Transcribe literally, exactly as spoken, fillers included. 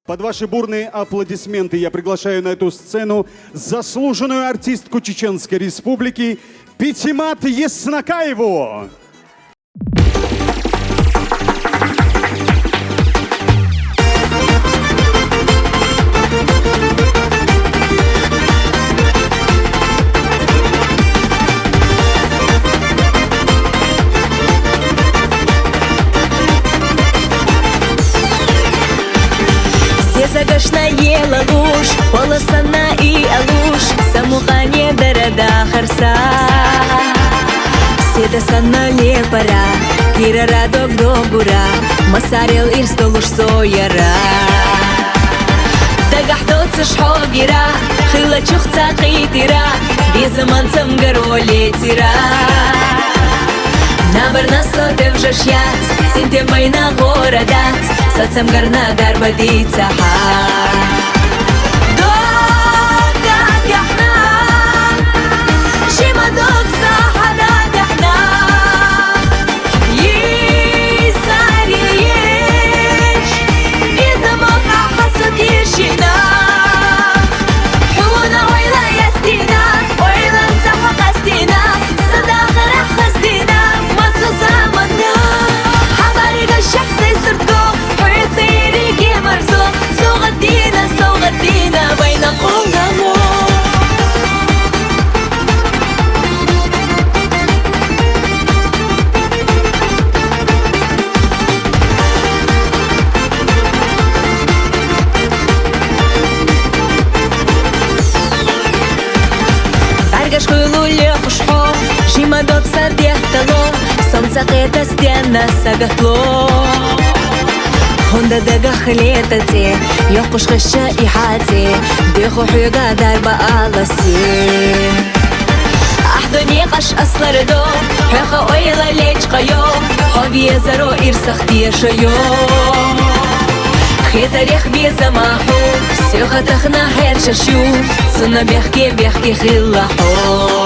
Под ваши бурные аплодисменты я приглашаю на эту сцену заслуженную артистку Чеченской Республики Петимат Еснакаеву. Се сагашна ела луш, полосана и алуш, самукъане дарада харса. Седа санна лепара, кирара дог догура, масарел ирс долуш сояра. Дагахь доцуш хьогира, хила чухца къитира, бизаман цамгар олетира. Набарна со девжаш яц, синтем байна гъора дац, са цамгарна дарба дица хьа. Дог дагахьна, шима дог сахьа дагахьна. Исариеш, изамаха хасатишина. Хьуна ойла ястина, ойлан сахьа къастина, садагъара хаздина, масу заманна. Хабарига шахси суртго, хьуцериге марзо, сугъатина, сугъатина, вайна къуламо. Баргаш хуйлули хушхо, шима дог сардехтало, сомца къета стена сагатло. Хунда дагахлета те, йохуш хешча ихати, деху хьуга дарба аласи. Ахь дунъя къаш аслардо, хьоха ойла лечкъайо, хо везаро ирсах дешайо. Хетарех безамаху, сёха тахна хершашу, суна бехке бехке хиллаху.